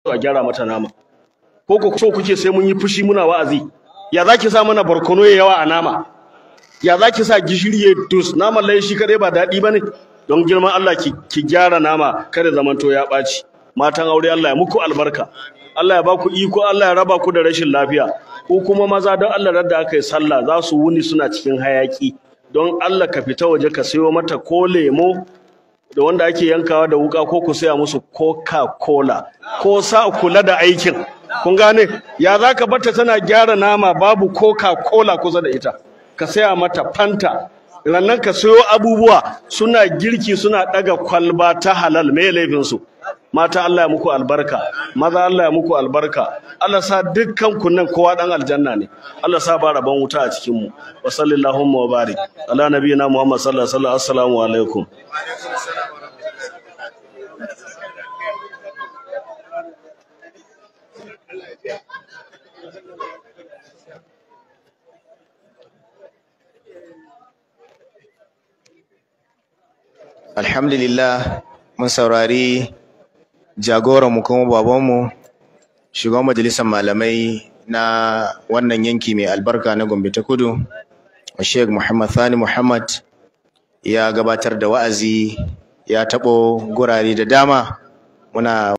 A gyara mata nama. Ko ko so kuke sai mun yi fushi muna wa'azi? Ya zaki sa mana barkono ya yawa a nama? Ya zaki sa gishiri ya dus? Naman lai shi kadai ba daɗi bane. Don girman Allah ki gyara nama, kada zamanto ya ɓaci. Matan aure, Allah ya muku albarka, Allah ya baku iko, Allah ya raba ku da rashin lafiya. Ko kuma maza, don Allah, da aka yi sallah za su wuni suna cikin hayaki. Don Allah ka fita waje ka sayo mata ko lemo da wanda ake yankawa da wuka, ko ku saya musu Coca-Cola, ko sa kula da aikin. Kun gane? Ya za ka barta tana gyara nama babu Coca-Cola kusa da ita? Ka saya mata Fanta rannan, ka sayo abubuwa, suna girki suna daga kwalba ta halal. Me laifin su? Mata, Allah ya muku albarka. Maza, Allah ya muku albarka. Allah sa dukkan kunnan kowa dan aljanna ne. Allah sa ba rabon wuta a cikin mu. Wa sallallahu wa barik ala nabiyina Muhammad sallallahu alaihi wasallam. Assalamu alaikum. Alhamdulillah, mun saurari jagoranmu kuma babanmu, shugaban majalisar malamai na wannan yanki mai albarka na Gombe ta Kudu, Sheikh Muhammad Thani Muhammad, ya gabatar da wa'azi, ya taɓo gurare da dama. Muna